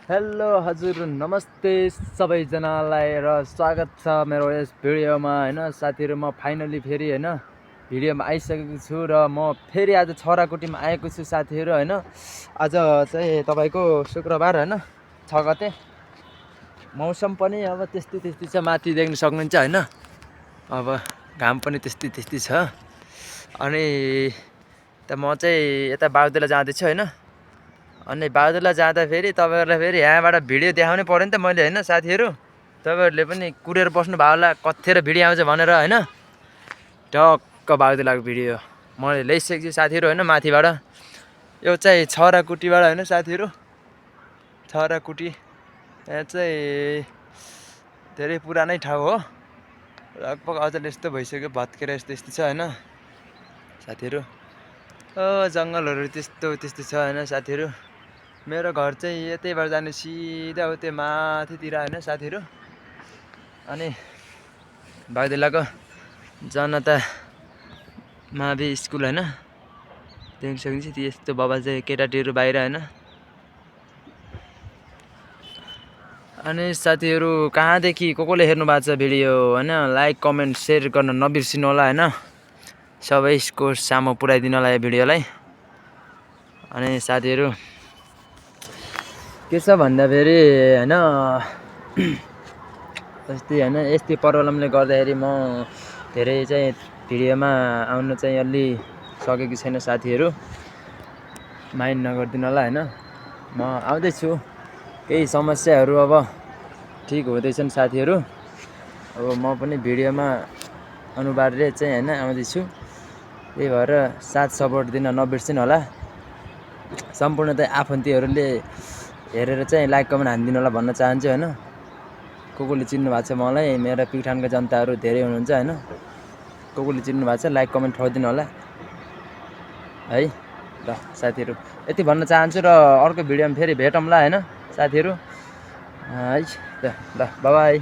Hello हजुर नमस्ते सबैजनालाई र स्वागत छ मेरो यस भिडियोमा हैन साथीहरु। म फाइनली फेरि हैन भिडियोमा आइसकेको छु र म फेरि आज छराकुटीमा आएको छु साथीहरु हैन। आज चाहिँ तपाईको शुक्रबार हैन 6 गते। मौसम पनि अब त्यस्तै छ, माथि देख्न सक्नुहुन्छ हैन। अब घाम पनि त्यस्तै छ। अनि त म चाहिँ यता बागडुग्रा जाँदैछु हैन। अनि बागडुग्रा जाँदा फेरि तपाईहरुलाई फेरि यहाँबाट भिडियो देखाउनै पर्यो नि त मैले हैन साथीहरु। तपाईहरुले पनि कुरेर बस्नु भयो होला कतिखेर भिडियो आउँछ भनेर हैन। टक्क बागडुग्राको भिडियो मैले ल्याइसकेको छु साथीहरु हैन माथिबाट। यो चाहिँ छराकुटीबाट हैन साथीहरु। छराकुटी यहाँ चाहिँ धेरै पुरानै ठाउँ हो। लगभग अझ यस्तो भइसक्यो, भत्केर यस्तो छ हैन साथीहरु। जंगलहरु त्यस्तो छ हैन साथीहरु। मेरो घर चाहिँ यतैबाट जाने सिधा हो त्यो माथितिर हैन साथीहरु। अनि बागडुग्राको जनता मावि स्कुल हैन देख्न सक्नुहुन्छ। यस्तो बबा चाहिँ केटाटीहरु बाहिर हैन। अनि साथीहरु कहाँदेखि कोले हेर्नु भएको छ भिडियो हैन, लाइक कमेन्ट शेयर गर्न नबिर्सिनु होला हैन। सबैको सामु पुर्याइदिनु होला यो भिडियोलाई। अनि साथीहरु के छ भन्दा फेरि हैन यस्तै प्रब्लमले गर्दाखेरि म धेरै चाहिँ भिडियोमा आउन चाहिँ अलि सकेको छैन साथीहरु। माइन्ड नगर्दिनु होला हैन। म आउँदै छु, केही समस्याहरु अब ठीक हुँदैछन् साथीहरु। अब म पनि भिडियोमा अनुहारले चाहिँ हैन आउँदै छु। त्यही भएर साथ सपोर्ट दिन नबिर्सिनु होला। सम्पूर्ण चाहिँ आफन्तीहरुले हेरेर चाहिँ लाइक कमेन्ट हान्दिनु होला भन्न चाहन्छु हैन। कोले चिन्नु भएको छ मलाई, मेरो प्युठानको जनताहरु धेरै हुनुहुन्छ हैन। कोले चिन्नु भएको छ लाइक कमेन्ट ठोकिदिनु होला है। ल साथीहरु यति भन्न चाहन्छु र अर्को भिडियोमा फेरि भेटौँला हैन साथीहरु है। ल बाइ बाइ।